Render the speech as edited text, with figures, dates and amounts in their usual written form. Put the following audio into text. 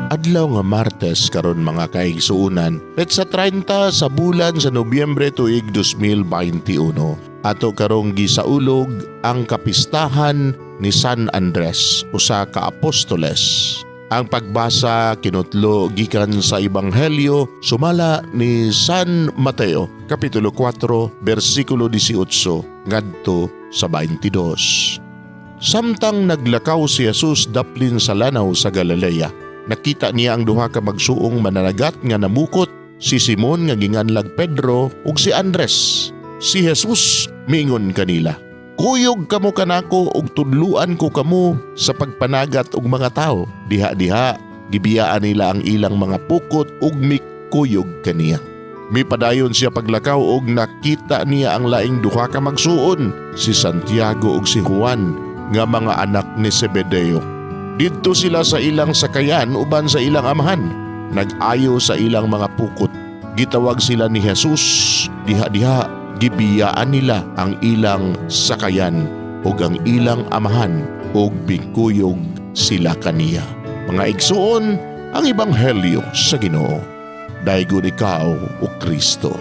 Adlaw nga Martes karon, mga kaigsuonan, petsa 30 sa bulan sa Nobyembre, tuig 2021. Ato karong gisaulog ang kapistahan ni San Andres, usa ka apostoles. Ang pagbasa kinutlo gikan sa Ebanghelyo sumala ni San Mateo, Kapitulo 4, bersikulo 18 ngadto sa 22. Samtang naglakaw si Jesus daplin sa lanaw sa Galilea, nakita niya ang duha ka magsuong mananagat nga namukot, si Simon nga ginganlag Pedro ug si Andres. Si Jesus miingon kanila, "Kuyog kamo kanako ug tudluan ko kamo sa pagpanagat og mga tawo." Diha-diha gibiyaan nila ang ilang mga pukot ug mikuyog kaniya. Mipadayon siya paglakaw ug nakita niya ang laing duha ka magsuon, si Santiago ug si Juan nga mga anak ni Zebedeo. Didto sila sa ilang sakayan uban sa ilang amahan, nag-ayo sa ilang mga pukot. Gitawag sila ni Jesus. Diha-diha gibiyaan nila ang ilang sakayan ug ang ilang amahan ug mikuyog sila kaniya. Mga igsuon, ang Ebanghelyo sa Ginoo. Daygon ikaw, O Kristo.